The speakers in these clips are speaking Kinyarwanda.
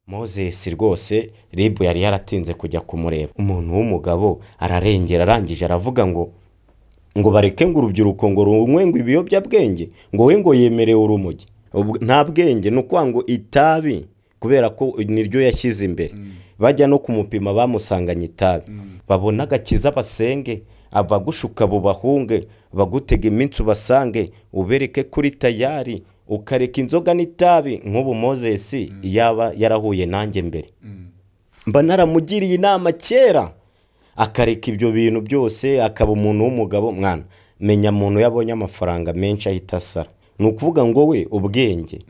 Moses rwose RIB yari yaratinze kujya kumureba. Umuntu w'umugabo ararengera, arangije aravuga ngo bareke ngo urubyiruko ngo runywe ngo ibiyobyabwenge, ngo we ngo yemerewe urumogi. Nta bwenge, ni ukuvuga ngo itabi kubera ko niryo yashyize imbere. Bajya no kumupima bamusanganye itabi. Babona agakiza basenge, abagushuka bubahunge, bagutega iminsi ubasange, ubereke kuri tayari, ukareka inzoga n'itabi. Nk'ubu Moses yaba yarahuye nanjye mbere, mba naramugiriye inama kera, akareka ibyo bintu byose, akaba umuntu w'umugabo. Mwana menya muntu yabonye amafaranga menshi ahita asara. Ni ukuvuga ngo we ubwenge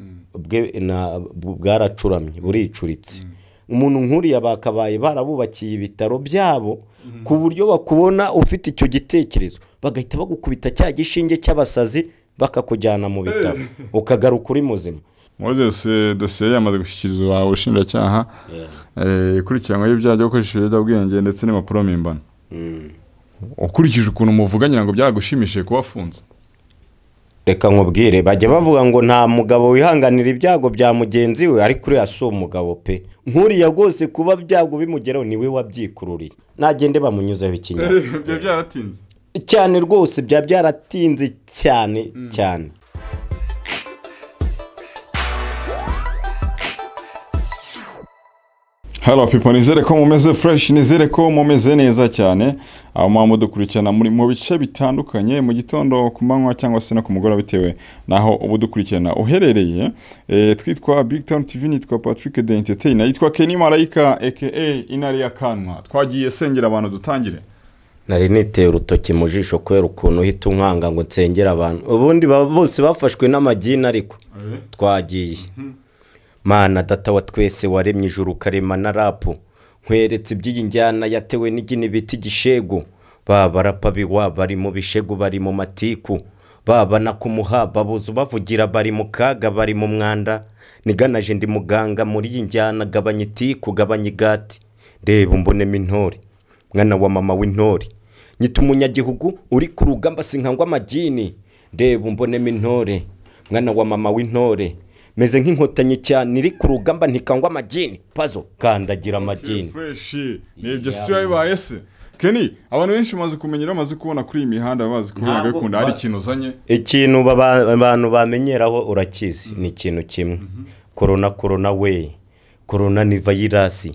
bwaracuramye, buricuritse. Umuntu nk'uriya bakabaye barabubakiye ibitaro byabo ku buryo bakubona ufite icyo gitekerezo bagahita bagukubita cya gishinge cy'abasazi bakakujyana mu bitaro ukagaruka uri muzima. Moses dosiye yamaze gushyikirizwa ubushinjacyaha ikurikiranyweho ibyaha byo gukoresha ibiyobyabwenge ndetse n'impapuro mpimbano. Ukurikije ukuntu muvuganyira ngo byagushimishije kuba afunze? Reka nkubwire, bajya bavuga ngo nta mugabo wihanganira ibyago bya mugenzi we, ariko uriya si umugabo pe. Nk'uriya rwose kuba byago bimugeraho niwe wabyikururiye, nagende bamunyuzeho ikinyarwanda. Ibyo byaratinze cyane rwose, bya byaratinze cyane cyane. Hello people, nizere ko mumeze fresh, nizere ko mumeze neza cyane. Aho muba mudukurikirana muri mu bice bitandukanye, mu gitondo, ku manywa cyangwa se no ku mugoroba, bitewe naho ubu dukurikirana uherereye. Twitwa Big Town TV, nitwa Patrick the Entertainer, yitwa Kenny Marayika aka Intare ya Kanwa. Twagiye sengera abantu dutangire. Nari niteye urutoki mu jisho kubera ukuntu uhita unkanga ngo nsengere abantu, ubundi bose bafashwe n'amagini, ariko twagiye. Mana data wa twese waremye ijuru ukarema na rapu, nkweretse iby'iyi njyana yatewe n'igini bita igishegu. Baba rapa biwa bari mu bishegu, bari mu matiku, baba na kumuha babuze bavugira, bari mu kaga, bari mu mwanda. Niganaje ndi muganga muri iyi njyana, gabanya itiku, gabanya igati, reba umbonemo intore, mwana wa mama w'intore. Nyita umunyagihugu uri ku rugamba sinkangwa amagini, reba umbonemo intore, mwana wa mama w'intore. Meze nk'inkotanyi cyane iri ku rugamba ntikangwa amagini, pazo kandagira amagini. Fresh nibyo si bibaye se Kenny? Abantu benshi bamaze kumenyera, bamaze kubona kuri iyi mihanda, bazi kubona gakunda hari ikintu uzanye. Ikintu abantu bamenyeraho urakizi, ni ikintu kimwe. Corona corona we, corona ni virus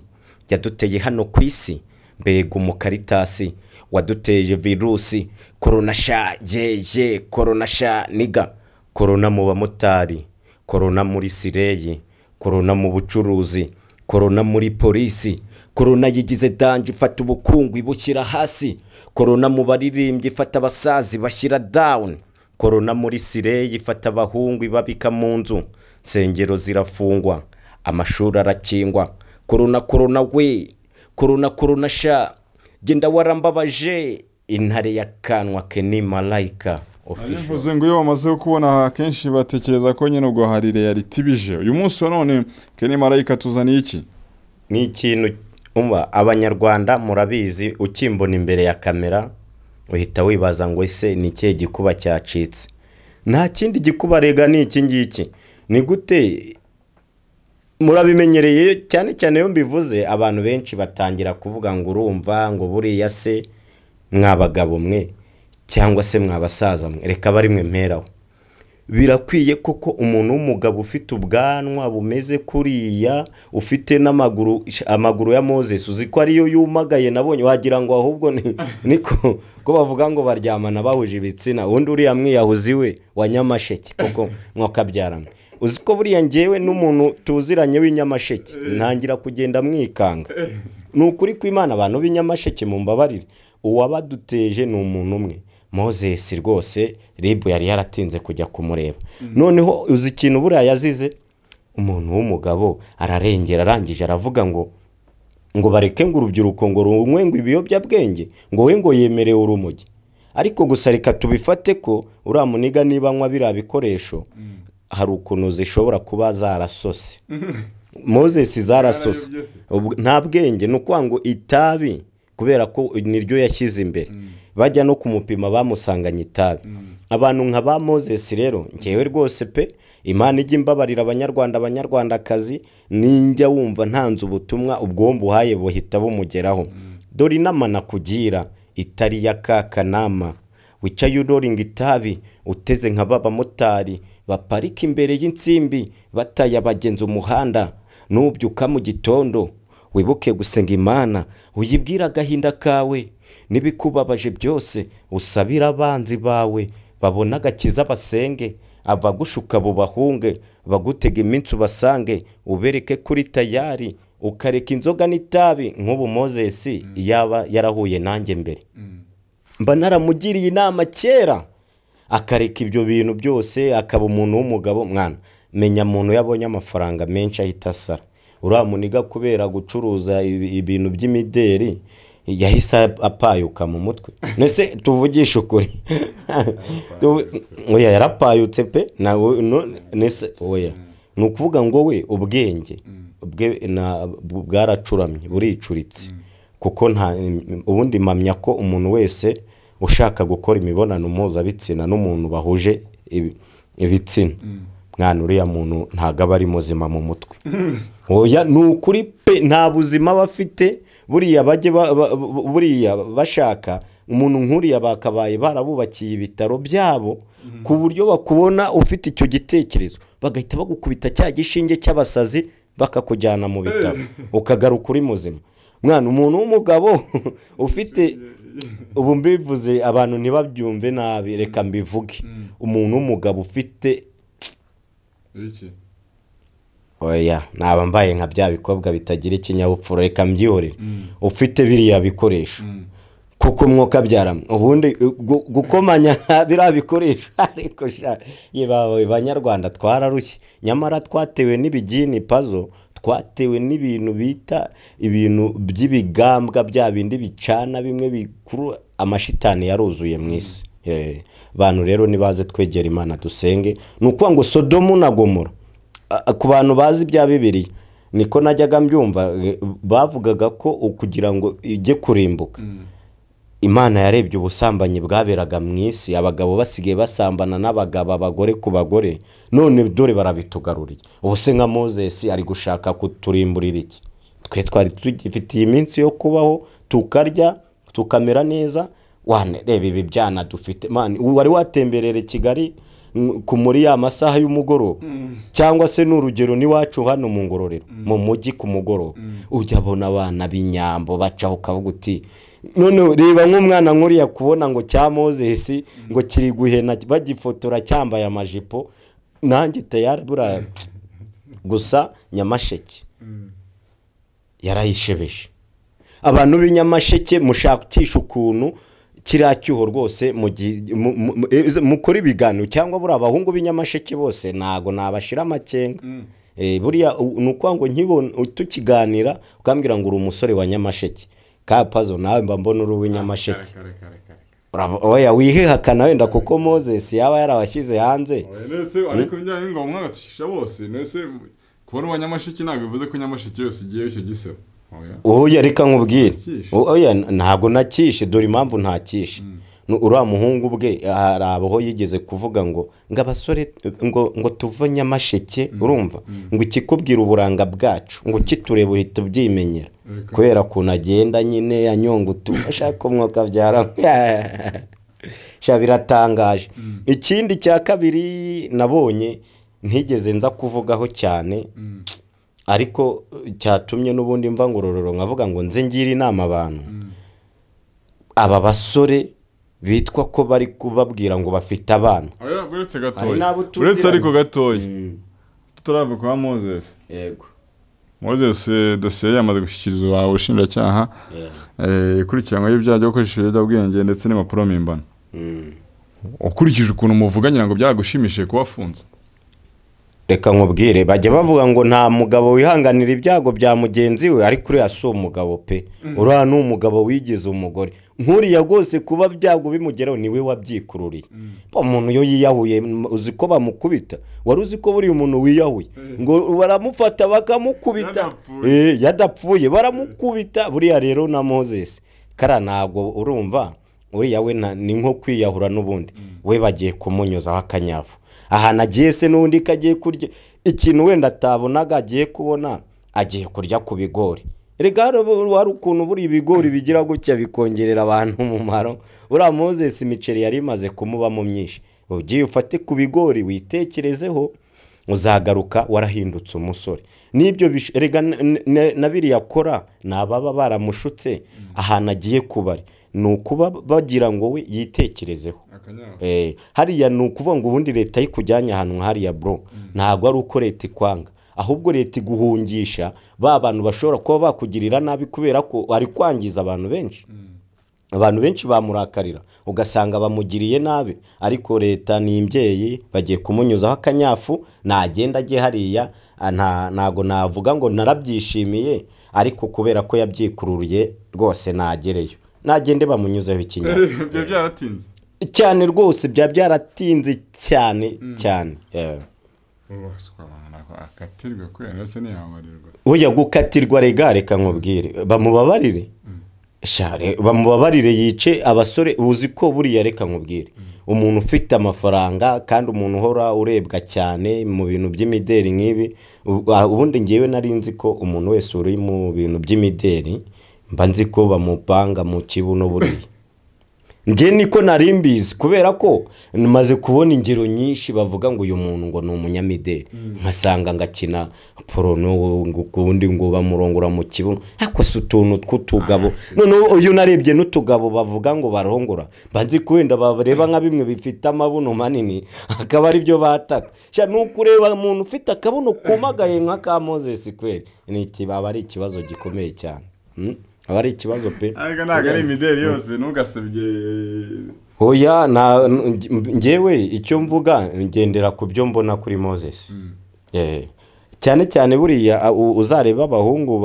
yaduteye hano ku isi, mbega umukaritasi waduteje virusi. Corona sha ye ye, corona sha niga, corona mu bamotari, corona muri sireyi, corona mu bucuruzi, corona muri polisi, corona yigize danje ifata ubukungu ibushyira hasi, corona mu baririmbyi ifata abasazi bashyira down, corona muri sireyi ifata abahungu ibabika mu nzu, nsengero zirafungwa, amashuri arakingwa. Corona corona we, corona corona sha, genda warambabaje. Intare ya Kanwa, Kenny Malayika. Bivuze ngo iyo bamaze kubona akenshi batekereza ko nyine ubwo hari reality bije. Uyu munsi wa none Kenny Malayika tuzaniye iki? Ni ikintu umva abanyarwanda murabizi, ukimbona imbere ya kamera uhita wibaza ngo ese ni ikihe gikuba cyacitse? Nta kindi gikuba rega, ni iki ngiki. Ni gute murabimenyereye cyane cyane iyo mbivuze abantu benshi batangira kuvuga ngo urumva ngo buriya se mwabagabo mwe cyangwa se mwabasaza mwe, reka bari mwe mperaho. Birakwiye koko umuntu w'umugabo ufite ubwanwa bumeze kuriya, ufite n'amaguru, amaguru ya Moses uzi ko ariyo yumagaye, nabonye wagira ngo ahubwo niko ko bavuga ngo baryamana bahuje ibitsina, undi uriya mwiyahuzi we wa Nyamasheke koko mwakabyarana. Uzi ko buriya ngewe n'umuntu tuziranye w'inyamasheke ntangira kugenda mwikanga. Ni ukuri kw'Imana, abantu b'inyamasheke mumbabarire, uwabaduteje ni umuntu umwe. Moses rwose RIB yari yaratinze kujya kumureba. Noneho uzi ikintu buriya yazize? Umuntu w'umugabo ararengera, arangije aravuga ngo bareke ngo urubyiruko ngo runywe ngo ibiyobyabwenge, ngo we ngo yemerewe urumogi. Ariko gusa reka tubifate ko uriya muniga niba anywa biriya bikoresho, hari ukuntu zishobora kuba zarasose. Moses zarasose. Nta bwenge, ni ukuvuga ngo itabi kubera ko niryo yashyize imbere. Bajya no kumupima bamusanganye itabi. Abantu nka ba Moses rero ngewe rwose pe, Imana ijya imbabarira abanyarwanda abanyarwandakazi, ninjya wumva ntanze ubutumwa ubwo mbuhaye buhita bumugeraho. Dore inama nakugira itari ya kakanama, wicaye uroringa itabi uteze nka babamotari baparika imbere y'insimbi bataye abagenzi umuhanda. Nubyuka mu gitondo wibuke gusenga Imana, uyibwira agahinda kawe n'ibikubabaje byose, usabira abanzi bawe babona agakiza basenge, abagushuka bubahunge, bagutega iminsi ubasange, ubereke kuri tayari, ukareka inzoga n'itabi. Nk'ubu Moses yaba yarahuye nanjye mbere, mba naramugiriye inama kera, akareka ibyo bintu byose akaba umuntu w'umugabo. Mwana menya muntu yabonye amafaranga menshi ahita asara. Uriya muniga kubera gucuruza ibintu by'imideri yahise apayuka mu mutwe. Nese tuvugishe ukuri, oya yarapayutse pe. Nese oya ni ukuvuga ngo we ubwenge bwaracuramye buricuritse, kuko nta ubundi mpamya ko umuntu wese ushaka gukora imibonano mpuzabitsina n'umuntu bahuje ibitsina, mwana uriya muntu ntago aba ari muzima mu mutwe. Oya ni ukuri pe, nta buzima bafite. Buriya bajye buriya bashaka umuntu nk'uriya bakabaye barabubakiye ibitaro byabo ku buryo bakubona ufite icyo gitekerezo bagahita bagukubita cya gishinge cy'abasazi bakakujyana mu bitaro ukagaruka uri muzima. Mwana umuntu w'umugabo ufite, ubu mbivuze abantu ntibabyumve nabi, reka mbivuge, umuntu w'umugabo ufite oya naba mbaye nka bya bikobwa bitagira ikinyabupfura, reka mbyihorere, ufite biriya bikoresho kuko umwuka byaramwe ubundi gukomanya biriya bikoresho. Ariko sha yebawe banyarwanda twararushye, nyamara twatewe n'ibigini pazo, twatewe n'ibintu bita ibintu by'ibigambwa bya bindi bicana bimwe bikuru, amashitani yaruzuye mu isi. Bantu rero nibaze twegera Imana dusenge. Ni ukuvuga ngo Sodomu na Gomora, ku bantu bazi bya Bibiliya niko najyaga mbyumva, bavugaga ko kugira ngo ijye kurimbuka Imana yarebye ubusambanyi bwaberaga mu isi, abagabo basigaye basambana n'abagabo, abagore ku bagore, none dore barabitugaruriye. Ubu se nka Moses ari gushaka kuturimburira iki? Twe twari tugifitiye iminsi yo kubaho, tukarya tukamera neza. Wane reba ibi byana dufite man, wari watemberere Kigali ku muri ya masaha y'umugoroba, cyangwa se n'urugero n'iwacu hano mu Ngororero mu mujyi ku mugoroba, ujya abona abana b'inyambo bacaho ukavuga uti none reba nk'umwana nkuriya kubona ngo cya Moses ngo kiri guhena bagifotora cyambaye amajipo, nanjye tayari buriya. Gusa Nyamasheke yarayishebeje. Abantu b'inyamasheke mushakisha ukuntu kiriya cyuho rwose mukora ibiganiro, cyangwa buriya abahungu b'inyamasheke bose ntago nabashira amakenga. Buriya ni ukuvuga ngo nkibona tukiganira ukambwira ngo uri umusore wa Nyamasheke, ka pazo nawe mba mbona uri uw'inyamasheke. Oya wihehakana wenda kuko Moses yaba yarabashyize hanze. Ariko bijyanye ngo umwaka tushisha bose, nese kubona uwanyamasheke ntabwo bivuze ko Nyamasheke yose igiye icyo gisebo. Oya reka nkubwire, oya ntabwo nakishe, dore impamvu ntakishe. Uriya muhungu bwe hari aho yigeze kuvuga ngo ngo abasore ngo tuve Nyamasheke, urumva ngo ikikubwira uburanga bwacu ngo kitureba uhita ubyimenyera, kubera ukuntu agenda nyine anyonga utu ashaka umwuka byara sha biratangaje. Ikindi cya kabiri nabonye ntigeze nza kuvugaho cyane, ariko cyatumye n'ubundi mva Ngororero nkavuga ngo nze ngira inama abantu, aba basore bitwa ko bari kubabwira ngo bafite abana. Uretse gatoya, uretse ariko gatoya tutarava kwa Moses. Yego Moses dosiye yamaze gushyikirizwa ubushinjacyaha ikurikiranwa y'ibyaha byo gukoresha ibiyobyabwenge ndetse n'impapuro mpimbano. Ukurikije ukuntu muvuganyira ngo byagushimishije kuba afunze? Reka nkubwire, bajya bavuga ngo nta mugabo wihanganira ibyago bya mugenzi we, ariko uriya si umugabo pe. Uriya ni umugabo wigize umugore. Nkuriya rwose kuba byago bimugeraho niwe wabyikururiye. Umuntu iyo yiyahuye uzi ko bamukubita, wari uzi ko buriya umuntu wiyahuye ngo baramufata bakamukubita, yadapfuye baramukubita. Buriya rero na Moses kara ntabwo urumva Uriya we ni nko kwiyahura n'ubundi, we bagiye kumunyuzaho akanyafu. Ahantu agiye se n'ubundi kagiye kurya ikintu wenda atabonaga agiye kubona, agiye kurya ku bigori. Erega hari ukuntu buri ibigori bigira gutya bikongerera abantu umumaro. Uriya Moses imiceri yari imaze kumubamo myinshi, ugiye ufate ku bigori witekerezeho, uzagaruka warahindutse umusore. N'ibyo erega na biriya akora ni ababa baramushutse ahantu agiye kubari, ni ukuba bagira ngo we yitekerezeho. Hariya ni ukuvuga ngo ubundi leta yikujyanye ahantu hariya bro, ntabwo ari uko leta ikwanga, ahubwo leta iguhungisha ba bantu bashobora kuba bakugirira nabi, kubera ko ari kwangiza abantu benshi. Abantu benshi bamurakarira ugasanga bamugiriye nabi, ariko leta ni imbyeyi, bagiye kumunyuzaho akanyafu. Nagenda ajye hariya, ntago navuga ngo narabyishimiye, ariko kubera ko yabyikururiye rwose nagereyo, nagende bamunyuzeho ikinyafu. Ibyo byaratinze cyane rwose, bya byaratinze cyane cyane. Akatirwa kubera se ntiyababarirwa. Oya, gukatirwa rega, reka nkubwire, bamubabarire share, bamubabarire yice abasore. Uzi ko buriya, reka nkubwire, umuntu ufite amafaranga kandi umuntu uhora urebwa cyane mu bintu by'imideri nk'ibi, ubundi ngewe nari nzi ko umuntu wese uri mu bintu by'imideri mba nzi ko bamupanga mu kibuno buriya. Njye niko nari mbizi, kubera ko maze kubona ingero nyinshi bavuga ngo uyu muntu ngo ni umunyamideli, nkasanga ngakina porono, ubundi ngo bamurongora mu kibuno, ariko si utuntu tw'utugabo. Noneho uyu narebye n'utugabo bavuga ngo barongora, mba nzi ko wenda bareba nka bimwe bifite amabuno manini akaba ari byo bataka. Sha nuko ureba umuntu ufite akabuno kumagaye nka ka Moses kweli, ni aba ari ikibazo gikomeye cyane. Aba ari ikibazo pe. Ariko ntabwo ari imideli yose, ntugasebye. Oya, ngewe icyo mvuga ngendera ku byo mbona kuri Moses. Cyane cyane buriya uzareba abahungu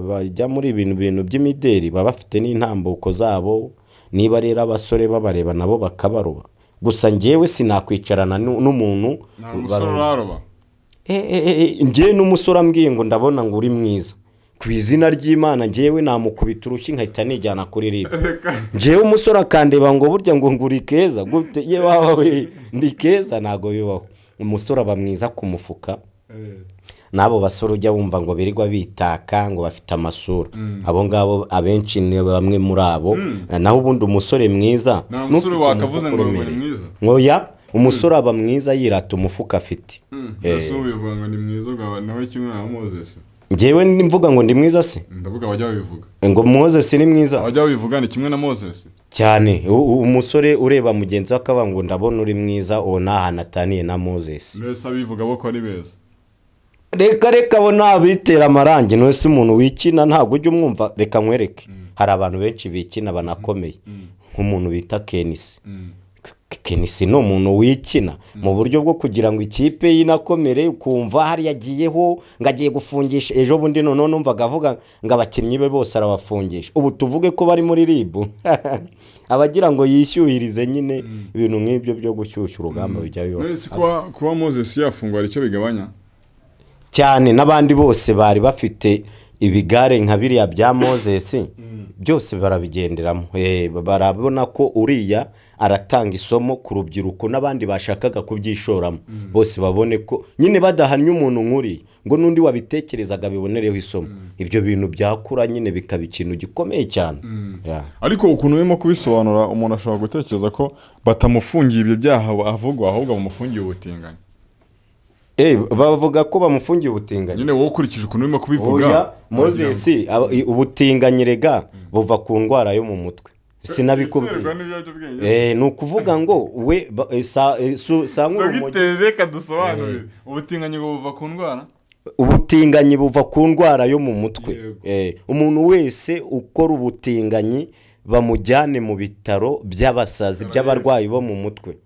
bajya muri ibintu by'imideli baba bafite n'intambuko zabo, niba rero abasore babareba nabo bakabaroba. Gusa ngewe sinakwicarana n'umuntu uraroba. Ngewe n'umusore ambwiye ngo ndabona ngo uri mwiza, ku izina ry'Imana ngewe namukubita urushyi nkahita nijyana kuri RIB. Ngewe umusore akandeba ngo burya ngo nguri keza gute, ye wawe ndi keza, ntago bibaho. Umusore aba mwiza ku mufuka. N'abo basore ujya wumva ngo birirwa bitaka ngo bafite amasura, abo ngabo abenshi ni bamwe muri abo. Naho ubundi umusore mwiza, nta musore wakavuze ngo uri mwiza. Oya, umusore aba mwiza yirata umufuka afite. Ese ubivuga ngo ni mwiza nawe kimwe na Moses? Ngewe mvuga ngo ndi mwiza se? Ndavuga abajya babivuga. Ngo Moses ni mwiza? Abajya babivuga ni kimwe na Moses. Cyane, umusore ureba mugenzi we akavuga ngo ndabona uri mwiza, uwo nta hantu ataniye na Moses. Mbese abivuga bo ko ari beza? Reka reka bo nabitera amarangi, none se umuntu wikina ntabwo ujya umwumva. Reka nkwereke, hari abantu benshi bikina banakomeye, nk'umuntu bita Kenisi. Kenisi ni umuntu wikina mu buryo bwo kugira ngo ikipe yinakomere, ukumva hari yagiyeho ngo agiye gufungisha ejo bundi, none numvaga avuga ngo abakinnyi be bose arabafungisha. Ubu tuvuge ko bari muri RIB abagira ngo yishyuhirize nyine ibintu nk'ibyo byo gushyushya urugamba bijya bibaho. None kuba Moses yafungwa hari icyo bigabanya cyane? N'abandi bose bari bafite ibigare nka biriya bya Moses byose barabigenderamo. Barabona ko uriya aratanga isomo ku rubyiruko n'abandi bashakaga kubyishoramo bose babone ko nyine badahannye umuntu nk'uriya, ngo n'undi wabitekerezaga bibonereho isomo. Ibyo bintu byakura nyine bikaba ikintu gikomeye cyane. Ariko ukuntu urimo kubisobanura, umuntu ashobora gutekereza ko batamufungiye ibyo byaha avugwa, ahubwo bamufungiye ubutinganyi. Bavuga ko bamufungiye ubutinganyi. Nyine wowe ukurikije ukuntu urimo kubivuga. Oya, Moses ubutinganyi rega buva ku ndwara yo mu mutwe. Sinabikubwiye. Ni ukuvuga ngo we sa nk'urumogi. Reka dusobanure, ubutinganyi buva ku ndwara? Ubutinganyi buva ku ndwara yo mu mutwe. Umuntu wese ukora ubutinganyi bamujyane mu bitaro by'abasazi by'abarwayi bo mu mutwe.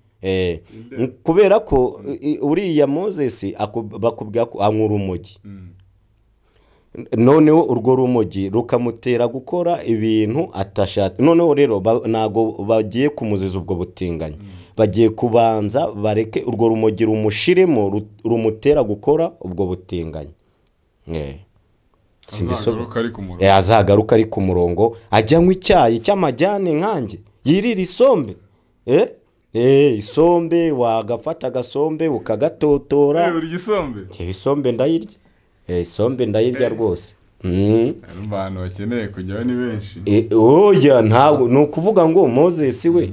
Kubera ko uriya Moses bakubwira ko anywa urumogi, noneho urwo rumogi rukamutera gukora ibintu atashatse. Noneho rero ntago bagiye kumuziza ubwo butinganyi, bagiye kubanza bareke urwo rumogi rumushiremo rumutera gukora ubwo butinganyi. Azagaruka ari ku murongo, ajya anywa icyayi cy'amajyane nkanjye. Yirira isombe. Isombe wagafata agasombe ukagatotora. Urya isombe? Isombe ndayirya. Isombe ndayirya rwose. Abantu bakeneye kujyayo ni benshi. Oya ntabwo ni ukuvuga ngo Moses we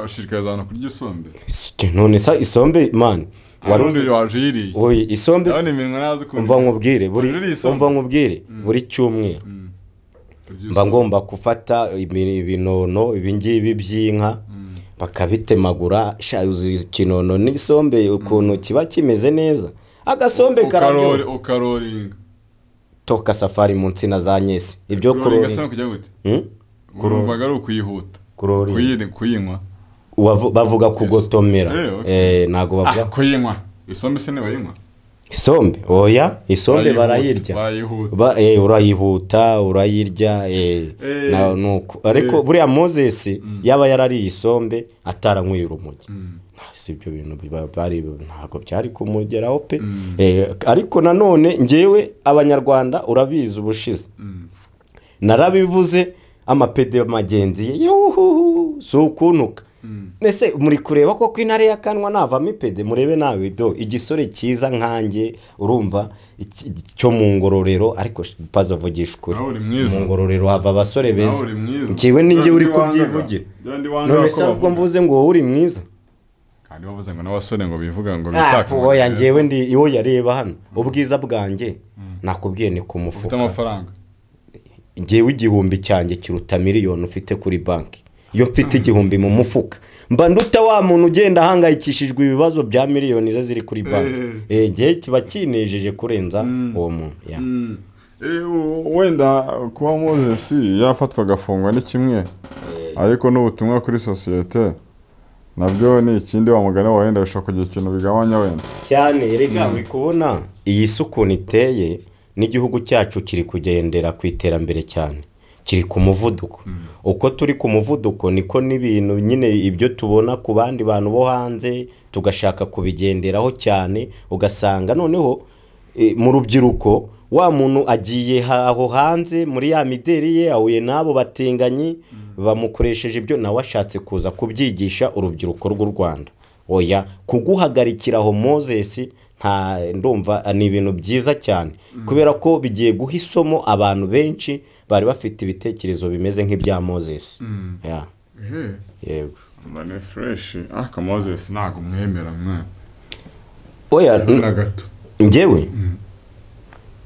ushishikariza abantu kurya isombe. None se isombe man warundi waje yiriye. Oya isombe umva nkubwire buri umva nkubwire buri cyumweru mba ngomba gufata ibinono ibingibi by'inka bakabitemagura ikinono n'isombe ukuntu kiba kimeze neza agasombe kararyoha ukaroringa toka safari mu nsina za nyesi ibyo kuroringa se kujya gute kuroringa ari ukuyihuta kuyinywa bavuga kugotomera ntago bavuga kuyinywa isombe se ntibayinywa isombe oya isombe barayirya urayihuta urayirya nuko ariko buriya Moses yaba yarariye isombe ataranyweye urumogi si ibyo bintu bari ntabwo byari kumugeraho pe ariko nanone ngewe abanyarwanda urabizi ubushize narabivuze amapede magenzi ye yuhu si ukuntuka nese muri kureba ko kwintare yakanwa navamo ipede murebe nawe do igisore cyiza nkanjye urumva cyo mu ngororero ariko pazo vugisha ukuri mu ngororero hava abasore beza ngewe ninjye uri kubyivugira none se ubwo mvuze ngo wowe uri mwiza kandi bavuze ngo n'abasore ngo bivuga ngo bitaka oya ngewe ndi iwo yareba hano ubwiza bwanjye nakubwiye ni ku mufuka ufite amafaranga ngewe 1000 cyanjye kiruta miliyoni ufite kuri banki iyo mfite 1000 mu mufuka mba nduta wa muntu ugenda ahangayikishijwe ibibazo bya miliyoni ze ziri kuri banki ngewe kiba kinejeje kurenza uwo muntu wenda kuba Moses yafatwa agafungwa ni kimwe ariko n'ubutumwa kuri sosiyete nabyo ni ikindi wa mugani wa wenda bishobora kugira ikintu bigabanya wenda cyane rega uri kubona iyi si ukuntu iteye n'igihugu cyacu kiri kugendera ku iterambere cyane kiri ku muvuduko uko turi ku muvuduko niko n'ibintu nyine ibyo tubona ku bandi bantu bo hanze tugashaka kubigenderaho cyane ugasanga noneho mu rubyiruko wa muntu agiye aho hanze muri ya mideri ye ahuye n'abo batinganyi bamukoresheje ibyo nawe ashatse kuza kubyigisha urubyiruko rw'u Rwanda oya kuguhagarikira aho Moses nta ndumva ni ibintu byiza cyane kubera ko bigiye guha isomo abantu benshi bari bafite ibitekerezo bimeze nk'ibya Moses yego mane fresh aka Moses ntago mwemera mwe oya ngewe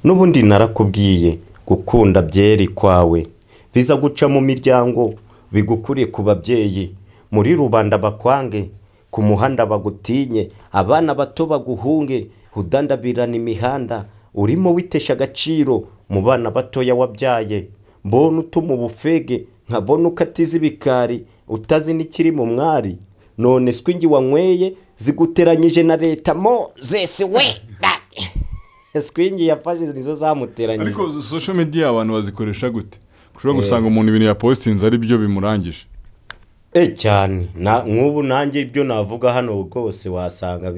n'ubundi narakubwiye gukunda byeri kwawe biza guca mu miryango bigukuriye ku babyeyi muri rubanda bakwange ku muhanda bagutinye abana bato baguhunge udandabirana imihanda urimo witesha agaciro mu bana batoya wabyaye mbona utuma ubufege nkabona ukatiza ibikari utazi n'ikiri mu mwari none swingi wanyweye ziguteranyije na leta Moses we swingi yafashe nizo zamuteranyije. Ariko social media abantu bazikoresha gute? Ushobora gusanga umuntu ibintu yapostinze ari byo bimurangije cyane nk'ubu nanjye ibyo navuga hano rwose wasanga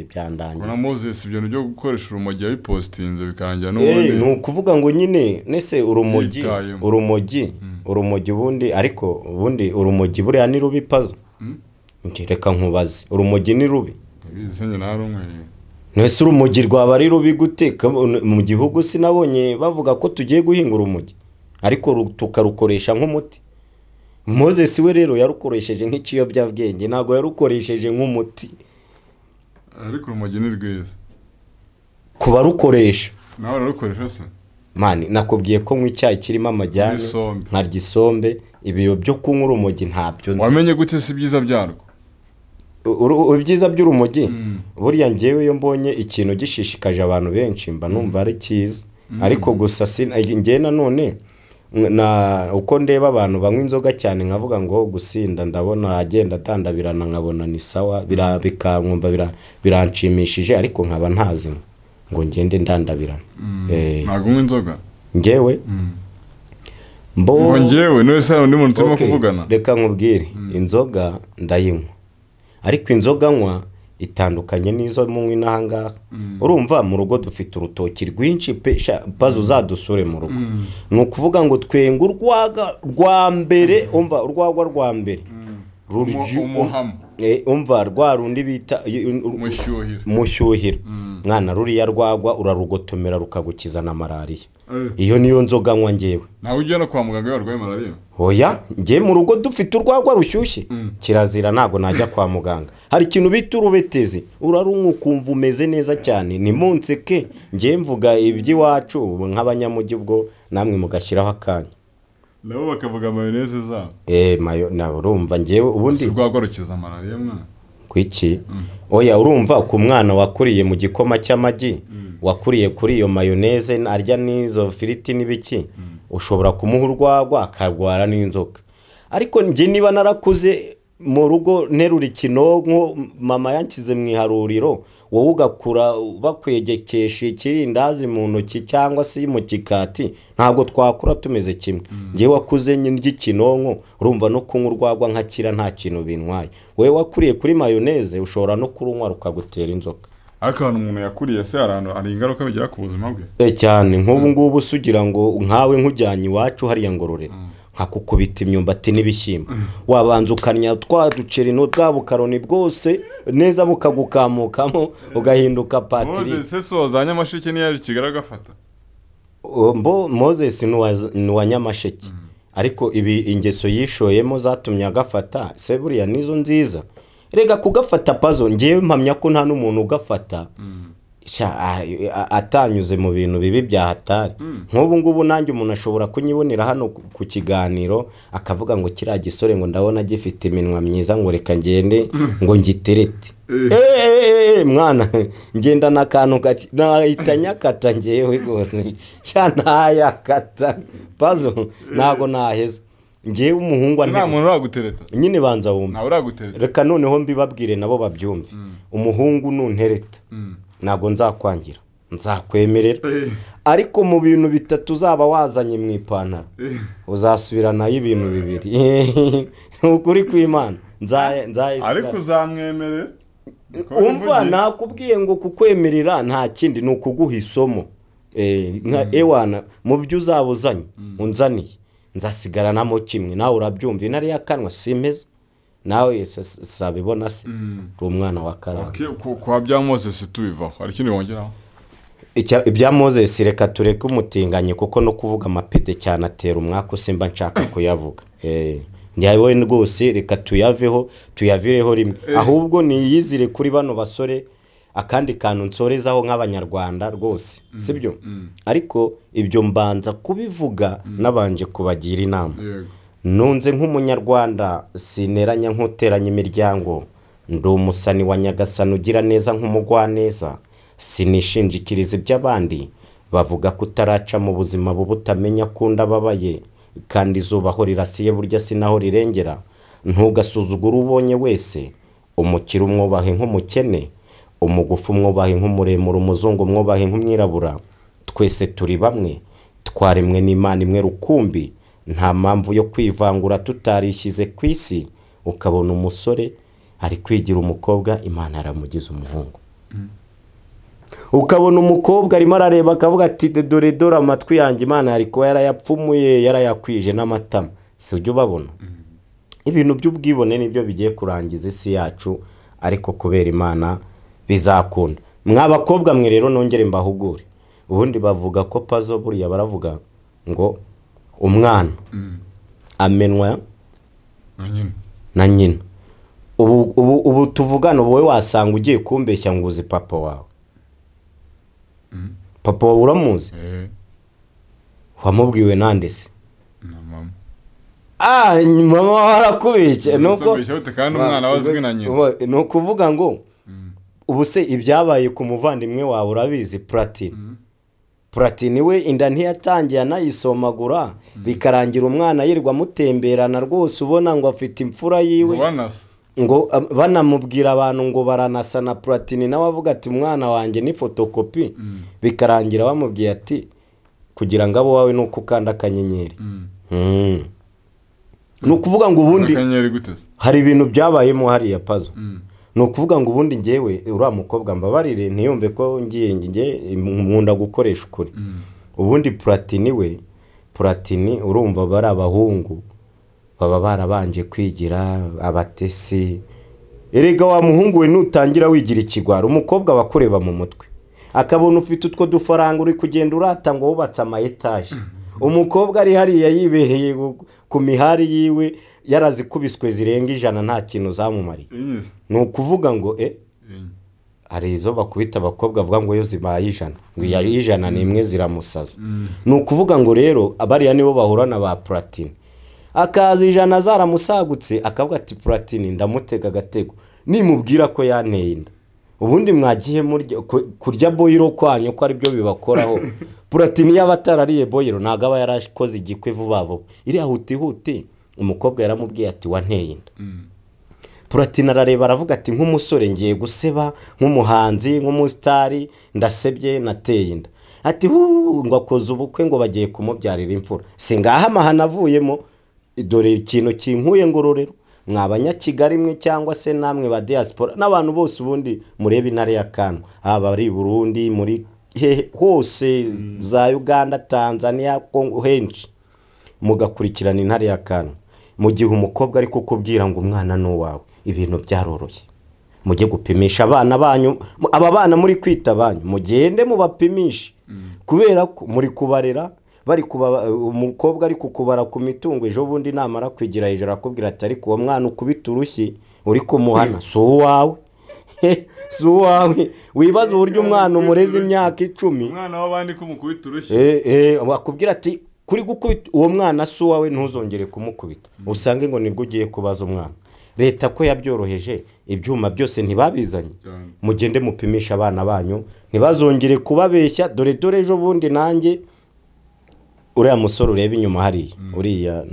byandangiza. Na Moses ibyo byo gukoresha urumogi yabipostinze bikarangira n'ubundi ni ukuvuga ngo nyine nese urumogi urumogi ubundi ariko ubundi urumogi buriya ni rubi pazo reka nkubaze urumogi ni rubi nese urumogi rwaba ari rubi gute mu gihugu sinabonye bavuga ko tugiye guhinga urumogi ariko tukarukoresha nk'umuti. Moses we rero yarukoresheje nk'ikiyobyabwenge ntabwo yarukoresheje nk'umuti. Ariko urumogi ni rwiza kubarukoresha. Nawe urarukoresha se? Mani nakubwiye ko nywa icyayi kirimo amajyane nkarya isombe ibiyo byo kunywa urumogi ntabyo nzi. Wamenye gute si ibyiza byarwo? Ibyiza by'urumogi buriya ngewe iyo mbonye ikintu gishishikaje abantu benshi mba numva ari cyiza ariko gusa ngewe nanone na uko ndeba abantu banywa inzoga cyane nkavuga ngo gusinda ndabona agenda atandabirana nkabona ni sawa bikankumva biranshimishije ariko nkaba ntazi ngo ngende ndandabirana. Ntabwo unywa inzoga? Ngewe ngo ngewe none se undi muntu turimo kuvugana? Reka nkubwire inzoga ndayinywa ariko inzoga nywa Itandukanye n'izo munywa inaha ngaha. Urumva mu rugo dufite urutoki rwinshi pe, Pazo uzadusure mu rugo. Ni ukuvuga ngo twenga urwaga rwa mbere, umva urwagwa rwa mbere umva rwa rundi bita mushyuhira. Mwana ruriya rwagwa urarugotomera rukagukiza na malariya. Iyo niyo nzoga nywa ngewe. Nawe ujya no kwa muganga iyo warwaye malariya? Oya, nge mu rugo dufite urwagwa rushyushye. Kirazira ntago najya kwa muganga. Hari ikintu bita urubetezi, urarunywa ukumva umeze neza cyane. Ni munseke nge mvuga iby'iwacu nk'abanyamujyi ubwo namwe mugashyiraho akanya. Nabo bakavuga mayonnaise zabo. Mayo na urumva ngewe ubundi urwagwa rukiza malariya mwana. Kwiki? Oya urumva ku mwana wakuriye mu gikoma cy'amagi, wakuriye kuri iyo mayonnaise arya n'izo firiti n'ibiki, ushobora kumuha urwagwa akarwara n'inzoka. Ariko nge niba narakuze mu rugo nterura ikinonko mama yankize mu iharuriro, wowe ugakura bakwegekesha ikirindazi mu ntoki cyangwa se mu kikati, ntabwo twakura tumeze kimwe. Ngewe wakuze ndya ikinonko urumva no kunywa urwagwa nkakira nta kintu bintwaye. Wowe wakuriye kuri mayonnaise ushobora no kurunywa rukagutera inzoka. Ariko ahantu umuntu yakuriye se hari ingaruka bigira ku buzima bwe? Cyane nk'ubu ngubu usugira ngo nkawe nkujyanye iwacu hariya Ngororero, nkakukubita imyumbati n'ibishyimbo, wabanza ukanya twa duceri no bwa bukaroni bwose neza bukagukamukamo ugahinduka patiri. Moses se za Nyamasheke niyo yaje Kigali agafata? Mbo Moses ni uwa Nyamasheke, ariko ibi ingeso yishoyemo zatumye agafata. Se buriya nizo nziza rega kugafata Pazo, ngewe mpamya ko nta n'umuntu ugafata atanyuze mu bintu bibi bya hatari. Nk'ubu ngubu nanjye umuntu ashobora kunyibonera hano ku kiganiro akavuga ngo kiriya gisore ngo ndabona gifite iminwa myiza ngo reka ngende ngo ngiterete. Mwana ngenda n'akantu nahita nyakata ngewe rwose, sha ntayakata Pazo ntago naheza. Ngewe umuhungu nta muntu uragutereta nyine, banza wumve. Nta uragutereta, reka noneho mbibabwire nabo babyumve. Umuhungu nuntereta ntabwo nzakwangira, nzakwemerera. Ariko mu bintu bitatu uzaba wazanye mu ipantaro uzasubiranayo ibintu bibiri. Ukuri kw'Imana ariko uzamwemerera. Umva nakubwiye ngo kukwemerera nta kindi ni ukuguha isomo. Nka ewana mu byo uzaba uzanye unzaniye nzasigaranamo kimwe, nawe urabyumva. Intare yakanwa simeze nawe sabibona se uri umwana wa Karanga. Kwa bya Moses tubivaho, hari ikindi wongeraho? Ibya Moses reka tureke umutinganyi kuko no kuvuga amapede cyane atera umwaka simba nshaka kuyavuga. Njyewe rwose reka tuyaveho, tuyavireho rimwe. Ahubwo niyizire kuri bano basore akandi kantu nsorezaho nk'abanyarwanda rwose, sibyo? Ariko ibyo mbanza kubivuga nabanje kubagira inama. Nunze nk'umunyarwanda sineranya nkuteranya imiryango, ndi umusani wa Nyagasani ugira neza nk'umugwaneza, sinishinjikiriza iby'abandi bavuga kutaraca mu buzima bubutamenya kunda babaye, kandi izuba aho rirasiye burya sinaho rirengera. Ntugasuzugure ubonye wese, umukire umwubahe nk'umukene, umugufu umwubahe nk'umuremure, umuzungu umwubahe nk'umwirabura. Twese turi bamwe, twaremwe n'Imana imwe rukumbi, nta mpamvu yo kwivangura tutarishyize ku isi. Ukabona umusore ari kwigira umukobwa, Imana aramugize umuhungu. Ukabona umukobwa arimo arareba akavuga ati dore dore amatwi yanjye Imana yari kuba yarayapfumuye yarayakwije n'amatama. Si ujya ubabona? Ibintu by'ubwibone nibyo bigiye kurangiza isi yacu, ariko kubera Imana bizakunda. Mwa bakobwa mwe rero nongere mbahugure. Ubundi bavuga ko Pazo buriya baravuga ngo umwana amenwa na nyina. Ubu tuvugana wowe wasanga ugiye kumbeshya ngo uzi papa wawe. Papa wawe uramuzi? Wamubwiwe nande se? Na mama. Mama warakubeshye. Nuko kandi umwana wazwi na nyina. Ni ukuvuga ngo ubu se ibyabaye ku muvandimwe wawe urabizi Platini. Platini we inda ntiyatangiye anayisomagura, bikarangira umwana yirirwa amutemberana rwose ubona ngo afite imfura yiwe. Ngo banamubwira abantu ngo baranasa na Platini, nawe avuga ati mwana wanjye ni fotokopi. Bikarangira bamubwiye ati kugira ngo abo wawe nuko ukanda akanyenyeri. Ni ukuvuga ngo ubundi hari ibintu byabayemo hariya Pazo. Ni ukuvuga ngo ubundi ngewe uriya mukobwa mbabarire ntiyumve ko ngiye nkunda gukoresha ukuri. Ubundi Platini we, Platini urumva bari abahungu baba barabanje kwigira abatesi. Erega wa muhungu we nutangira wigira ikigwara, umukobwa aba akureba mu mutwe akabona ufite utwo dufaranga uri kugenda urata ngo wubatse ama etaje. Umukobwa ari hariya yibereye ku mihari yiwe yarazikubiswe zirenga 100 nta kintu zamumariye. Ni ukuvuga ngo hari izo bakubita abakobwa bavuga ngo yo zibaye 100, ngo iya 100 ni imwe ziramusaza. Ni ukuvuga ngo rero abariya nibo bahura na ba Platini, akaza 100 zaramusagutse akavuga ati Platini ndamutega agatego nimubwira ko yanteye inda. Ubundi mwagiye kurya boyiro kwanyu ko aribyo bibakoraho. Platini yaba atarariye boyiro ntabwo aba yarakoze igikwe vuba vuba. Iriya huti huti umukobwa yaramubwiye ati wanteye inda. Platini arareba aravuga ati nk'umusore ngiye guseba, nk'umuhanzi, nk'umusitari ndasebye nateye inda. Ati ngo akoze ubukwe ngo bagiye kumubyarira imfura. Singaha amahano avuyemo, dore ikintu kinkuye ngororero. Mwa Abanyakigali mwe cyangwa se namwe ba diaspora n'abantu bose ubundi murebe Intare ya Kanwa, haba ari Burundi, muri hose za Uganda, Tanzania, Congo, henshi mugakurikirana Intare ya Kanwa. Mu gihe umukobwa ari kukubwira ngo umwana ni uwawe, ibintu byaroroshye. Mujye gupimisha abana banyu, aba bana muri kwita banyu mugende mubapimishe, kubera ko muri kubarera bari kuba umukobwa ari kukubara ku mitungo. Ejo bundi namara kwigira hejuru akubwira ati ariko uwo mwana ukubita urushyi uri kumuhana si uwawe. Si uwawe. Wibaza uburyo umwana umureze imyaka 10, umwana w'abandi kumukubita urushyi, akubwira ati kuri gukubita uwo mwana si uwawe ntuzongere kumukubita, usange ngo nibwo ugiye kubaza umwana. Leta ko yabyoroheje ibyuma byose ntibabizanye, mugende mupimisha abana banyu ntibazongere kubabeshya. Dore dore ejo bundi nanjye uriya musore ureba inyuma hariya, uriya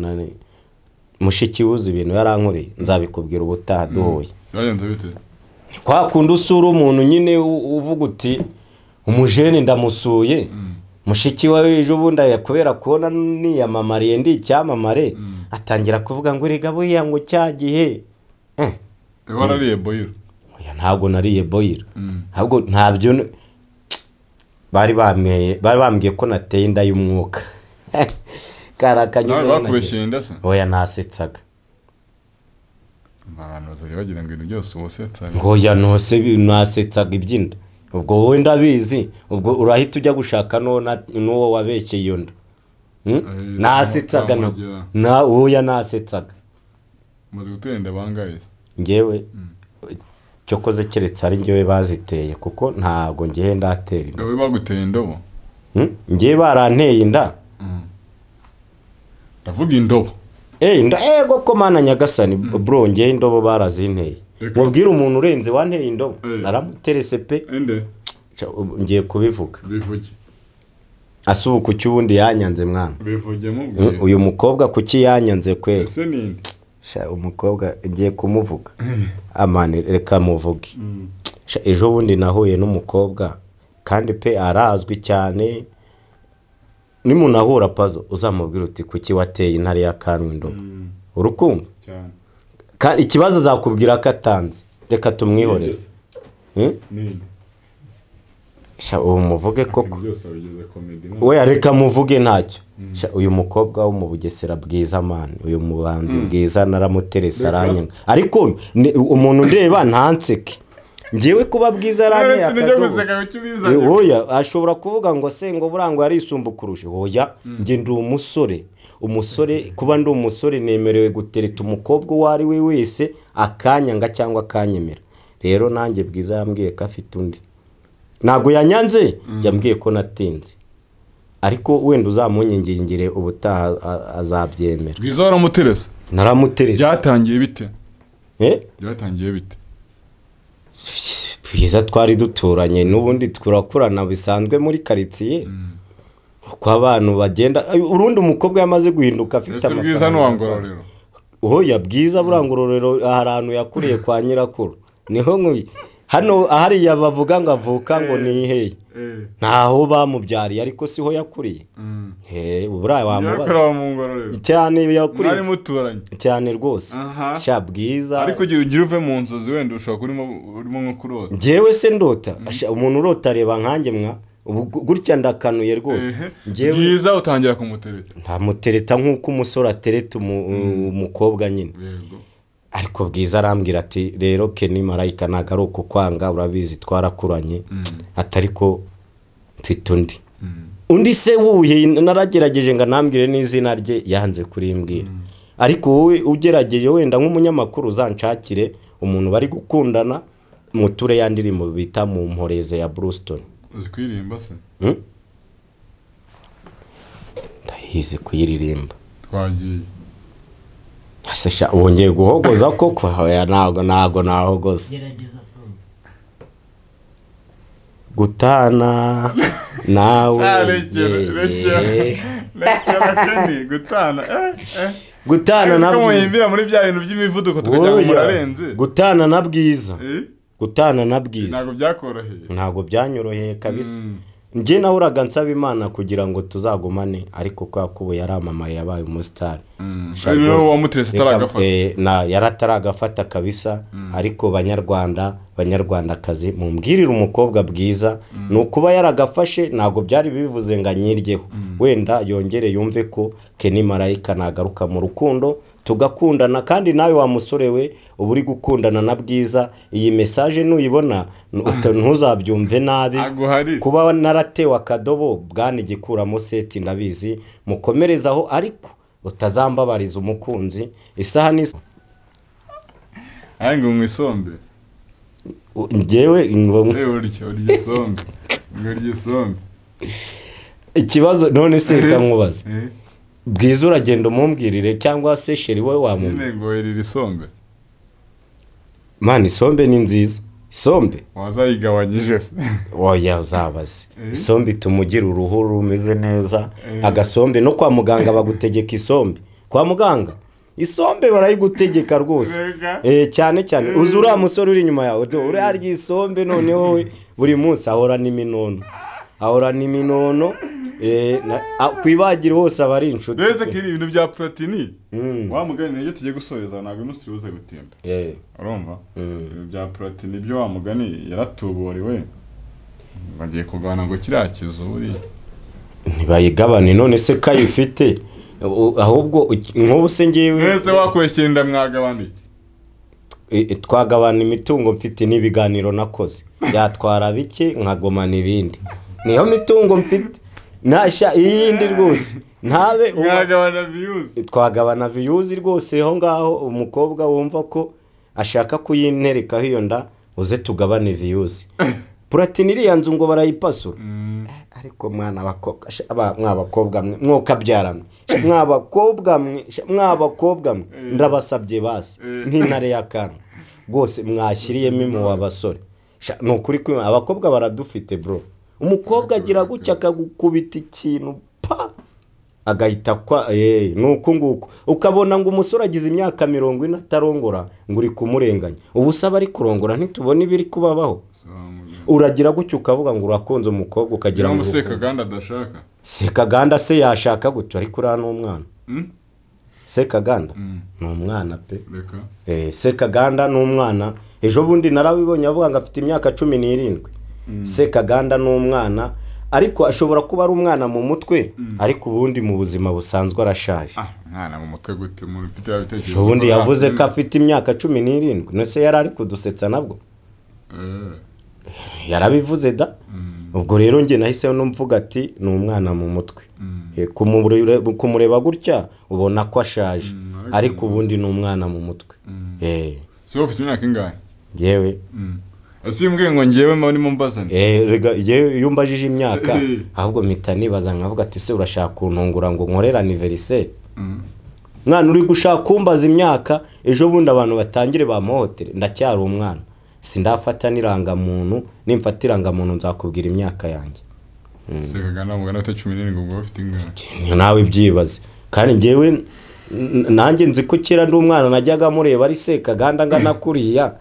mushiki wuzi ibintu yarankoreye nzabikubwira ubutaha duhuye. Kwa kundi usura umuntu nyine uvuga uti umujene ndamusuye, mushiki wawe ejo bundi kubera kubona niyamamariye ndi icyamamare atangira kuvuga ngo erega buriya ngo cya gihe warariye boyiro. Oya ntabwo nariye boyiro, ahubwo ntabyo bari bambwiye ko nateye inda y'umwuka. Karakanyuze bakubeshye inda se? Oya nasetsaga. Abantu bazajya bagira ngo ibintu byose ubusetsa. Oya nose nasetsaga ibyinda. Ubwo wowe ndabizi, ubwo urahita ujya gushaka n'uwo wabeshye iyo nda. Nasetsaga na oya nasetsaga. Umaze gutera inda bangahe? Ngewe cyokoze keretse ari ngewe baziteye kuko ntabwo ngewe ndatera inda. Wowe baguteye indobo? Ngewe baranteye inda. Ndavuga indobo. Inda ego ko mana nyagasani bro, ngewe indobo barazinteye. Mubwira umuntu urenze wanteye indobo naramuterese pe. Inde ngiye kubivuga. Bivuge. Asubu kuki ubundi yanyanze mwana? Bivuge mubwire. Uyu mukobwa kuki yanyanze kweli? Ese ninde? Sha umukobwa ngiye kumuvuga. Amane reka muvuge. Sha ejo bundi nahuye n'umukobwa kandi pe arazwi cyane. Nimunahura pazo uzamubwira uti kuki wateye Intare ya Kanwa indobo. Urukumva? Cyane. Kandi ikibazo azakubwira ko atanze. Reka tumwihorere. Ninde? Sha uwo muvuge koko. Oya reka muvuge ntacyo. Sha uyu mukobwa wo mu Bugesera Bwiza man, uyu mubanzi Bwiza naramuteresa aranyanga. Ariko umuntu ndeba ntanseke. Ngewe kuba Bwiza aranteye akadobo. Oya ashobora kuvuga ngo se ngo burangwa yarisumbukuruje. Oya nge ndi umusore. Umusore kuba ndi umusore nemerewe gutereta umukobwa uwo ari we wese akanyanga cyangwa akanyemera. Rero nanjye Bwiza yambwiye ko afite undi. Ntabwo yanyanze, yambwiye ko natinze. Ariko wenda uzamunyingingire ubutaha azabyemera. Bwiza waramuteresa? Naramuteresa. Byatangiye bite? Byatangiye bite? Bwiza twari duturanye n'ubundi turakurana bisanzwe muri quartier. Uko abantu bagenda urundi umukobwa yamaze guhinduka afite amafaranga. Bwiza n'uwangororero. Oya Bwiza burangororero ahantu yakuriye kwa nyirakuru. Niho nkuyi. Hano hariya bavuga ngo avuka ngo ni hehe, ntaho bamubyariye ariko siho yakuriye. Uburayi wamubaza cyane, yakuriye cyane rwose. Sha Bwiza, ariko ugira uve mu nzozi wenda ushobora urimo nko kurota. Njyewe se ndota, umuntu urota areba nkanjye mwa gutya ndakanuye rwose. Bwiza utangira kumutereta? Ntamutereta nk'uko umusore atereta umukobwa nyine. Ariko Bwiza arambwira ati rero Kenny Marayika ntabwo ari ukukwanga, urabizi twarakuranye, atari ko mfite undi. Undi se wuhe? Naragerageje ngo anambwire n'izina rye, yanze kurimbwira. Ariko wowe ugerageje wenda nk'umunyamakuru uzanshakire umuntu bari gukundana muture ya ndirimbo bita mu mporeze ya Brewston. Uzi kuririmba se? Ndahizi kuyiririmba. Twagiye. Sasha wongeye guhogoza koko? Oya ntago nahogoza. Gerageza gutana nawe. Gutana gutana na Bwiza muri bya bintu by'imivuduko tukajya ngo murarenze. Gutana na Bwiza. Gutana na Bwiza ntago byakoroheye. Ntago byanyoroheye kabisa. Njye nahoraga nsaba Imana kugira ngo tuzagumane, ariko kwa kubo yaramamaye yabaye umustar. Na yarataragafata kabisa. Ariko banyarwanda, banyarwandakazi, mumbwirire umukobwa Bwiza nukuba yaragafashe ntago byari bivuze ngo anyiryeho. Wenda yongere yumve ko Kenny Marayika nagaruka mu rukundo tugakundana. Kandi nawe wa musore we uba uri gukundana na Bwiza, iyi message nuyibona ntuzabyumve nabi. Kuba naratewe akadobo bwana igikuramo seti ndabizi, mukomerezaho ariko utazambabariza umukunzi. Isaha ni ngo mwisombe. Njyewe ngo urya isombe. Ngo urya isombe. Ikibazo none se reka nkubaze. Bwiza uragenda umumbwirire cyangwa se sheri we wamumbe? Ngo irira isombe. Mani isombe ni nziza. Isombe wazayigabanyije se? Oya uzabaze. Isombe itumugira uruhu rumeze neza. Agasombe no kwa muganga bagutegeka isombe. Kwa muganga isombe barayigutegeka rwose. Cyane cyane uzi uriya musore uri inyuma yawe, uri arya isombe noneho we buri munsi ahora n'iminono. Ahora n'iminono. Kwibagira hose aba ari inshuti. Mbese kiri ibintu bya Platini wa mugani nibyo tugiye gusoza, ntabwo umunsi ubuze gutinda. Urumva ibintu bya Platini byo wa mugani yaratuburiwe, bagiye kugabana ngo kiriya kizu buriya ntibayigabane. None se kayifite ahubwo nk'ubu se ngewe mwese wakweshyira inda mwagabana iki? Twagabana imitungo mfite n'ibiganiro nakoze, yatwara bike nkagomana ibindi, niyo mitungo mfite. Nasha iyindi rwose ntabe mwagabana views. Twagabana views rwose. Aho ngaho umukobwa wumva ko ashaka kuyinterekaho iyo nda, uze tugabane views. Platini iriya nzu ngo barayipasura. Ariko mwana abakobwa, mwabakobwa mwe mwokabyara mwabakobwa mwe mwabakobwa mwe ndabasabye basi nk'intare y'akantu rwose mwashyiriyemo mu basore. Ni ukuri ko abakobwa baradufite bro. Umukobwa agira gutya akagukubita ikintu pa agahita kwa nuko nguko ukabona ngo umusore agize imyaka 40 atarongora ngo uri kumurenganya. Ubu saba ari kurongora ntitubona ibiri kubabaho. Uragira gutya ukavuga ngo urakunze umukobwa ukagira ngo Sekaganda adashaka. Sekaganda se yashaka gutya ariko uriya ni umwana. Sekaganda ni umwana pe. Sekaganda ni umwana. Ejo bundi narabibonye avuga ngo afite imyaka 17. Sekaganda ni umwana, ariko ashobora kuba ari umwana mu mutwe, ariko ubundi mu buzima busanzwe arashaje. Umwana mu mutwe gute umuntu ufite ibitekerezo? Ubundi yavuze ko afite imyaka 17, none yari ari kudusetsa nabwo. Yarabivuze da. Ubwo rero nge nahise numvuga ati ni umwana mu mutwe. Kumureba gutya ubona ko ashaje, ariko ubundi ni umwana mu mutwe. Se ufite imyaka ingahe? Njyewe Asimbwe ngo ngewe mba ndimo mbazana. Rega yewe iyo umbajije imyaka ahubwo mpita nibaza nkavuga ati se urashaka kuntungura ngo nkorera anniversaire? Mwana uri gushaka kumbaza imyaka, ejo bundi abantu batangire bamuhotere. Ndacyari umwana, sindafata n'irangamuntu, nimfata irangamuntu nzakubwira imyaka yanjye. Sekaganda mugana ate 17 ngo ufite ingahe? Nawe byibaze. Kandi ngewe nanjye nzi ko kera ndi umwana najyaga mureba ari Sekaganda ngana kuriya.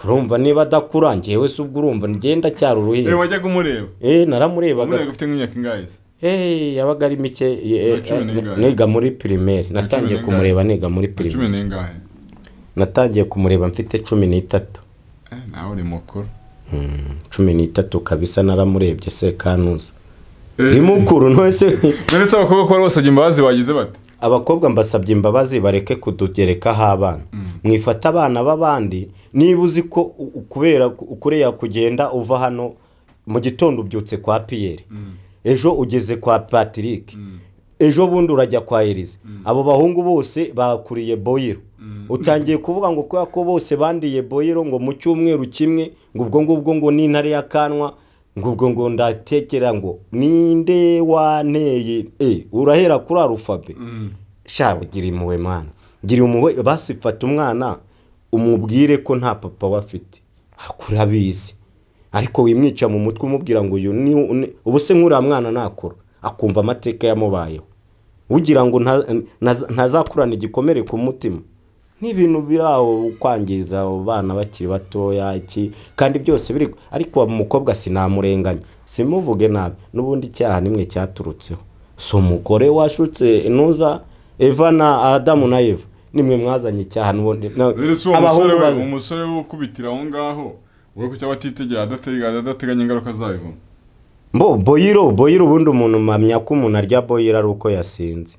Urumva niba adakura njyewe se ubwo urumva ngenda cyari uruhinja. Wajyaga umureba? Naramurebaga. Umureba ufite nk'imyaka ingahe se? Yabaga ari mike, niga muri primaire. Natangiye kumureba niga muri primaire. 10 n'ingahe? Natangiye kumureba mfite 13. Nawe uri mukuru. 13 kabisa naramurebye se kanuza. Ni mukuru ntose. None se abakobwa ko basabye imbabazi bagize bate? Abakobwa mbasabye imbabazi bareke kudugerekaho abana. Mwifata abana b'abandi, niba uzi ko kubera ukureya kugenda uva hano mu gitondo ubyutse kwa Pierre, ejo ugeze kwa Patrick, ejo bundi urajya kwa Elise, abo bahungu bose bakuriye boyiro. Utangiye kuvuga ngo kubera ko bose bandiye boyiro ngo mu cyumweru kimwe, ngo ubwo ngubwo ngo ni intare y'akanwa, ngo ubwo ngo ndatekera ngo ninde wanteye. Urahera kuri arufabe. Sha gira impuhwe mwana, gira impuhwe, basifata umwana umubwire ko nta papa we afite, akura abizi, ariko wimwica mu mutwe umubwira ngo uyu ni ubu se nk'uriya mwana nakura akumva amateka yamubayeho, ugira ngo ntazakurana igikomere ku mutima. Ni ibintu biraho kwangiza abana bakiri batoya iki, kandi byose biri. Ariko umukobwa sinamurenganya, simuvuge nabi, n'ubundi icyaha nimwe cyaturutseho. So umugore washutse nuza Eva na Adamu na Eva, nimwe mwazanye icyaha n'ubundi. Abahungu umusore wo kubitira aho ngaho we kucyaba atitegera adateganya ingaruka zayo. Mbo boyiro ubundi umuntu mpamya ko umuntu arya boyiro ari uko yasinze.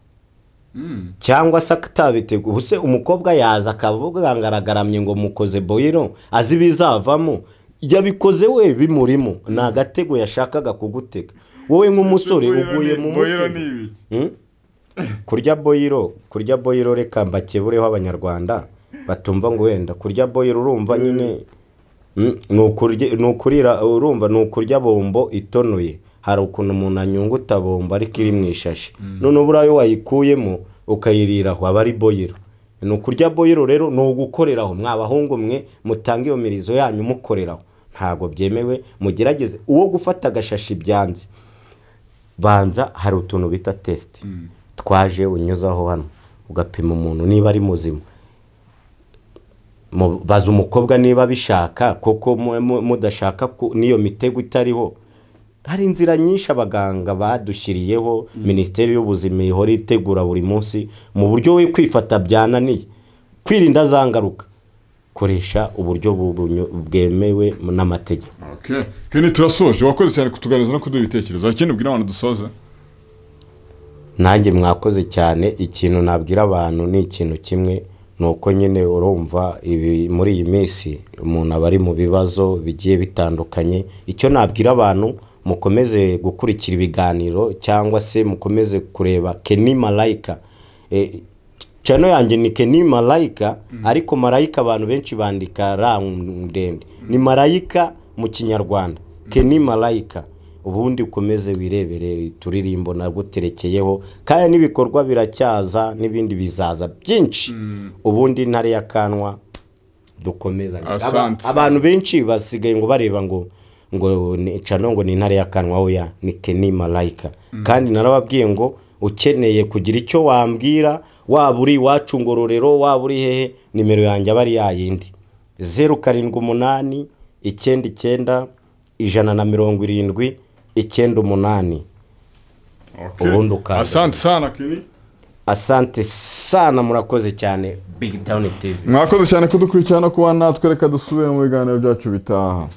Cyangwa se akatabitega. Ubuse umukobwa yaza akavuga ngaragaramye ngo mukoze boyiro azi bizavamo, yabikoze we bimurimo, ni agatego yashakaga kugutega wowe nk'umusore uguye mu boyiro. Ni ibiki? Kurya boyiro reka mbakebureho abanyarwanda batumva ngo wenda kurya boyiro urumva nyine ni ukurira, urumva ni ukurya bombo itonoye. Hari ukuntu umuntu anyunguta bombo ariko iri mu ishashi, none uburayo wayikuyemo ukayiriraho aba ari boyiro. Ni ukurya boyiro rero ni ugukoreraho. Mwabahungu mwe mutanga iyo mirizo yanyu mukoreraho, ntago byemewe. Mugerageze uwo gufata agashashi byanze, banza hari utuntu bita test twaje unyuzaho hano ugapima umuntu niba ari muzima. Baza umukobwa niba bishaka koko, mudashaka n'iyo mitego itariho. Hari inzira nyinshi abaganga badushyiriyeho, Minisiteri y'Ubuzima ihora itegura buri munsi mu buryo we kwifata byananiye, kwirinda za ngaruka, koresha uburyo bwemewe n'amategeko. Okay, kandi turasoje. Wakoze cyane kutuganiriza no kuduha ibitekerezo. Ikindi ubwira abantu dusoze? Nanjye mwakoze cyane. Ikintu nabwira abantu ni ikintu kimwe, nuko nyine urumva ibi muri iyi minsi umuntu aba ari mu bibazo bigiye bitandukanye. Icyo nabwira abantu, mukomeze gukurikira ibiganiro cyangwa se mukomeze kureba Kenny Malaika. Channel yanjye ni Kenny Malaika, ariko Malaika abantu benshi bandika ra ndende, ni Malaika mu Kinyarwanda, Kenny Malaika. Ubundi ukomeze wirebere turirimbo naguterekeyeho, kandi n'ibikorwa biracyaza n'ibindi bizaza byinshi. Ubundi ntare y'akanwa dukomeza. Abantu benshi basigaye ngo bareba ngo channel ngo ni intare y'akanwa, oya ni Kenny Malaika. Kandi narababwiye ngo ukeneye kugira icyo wambwira, waba uri iwacu Ngororero, waba uri hehe, nimero yanjye aba ari yayindi 078 99 170 98. Ubundi ukaza. Asante sana Kenny. Asante sana, murakoze cyane Big Town TV. Mwakoze cyane kudukurikirana no kuba natwe, reka dusubire mu biganiro byacu bitaha.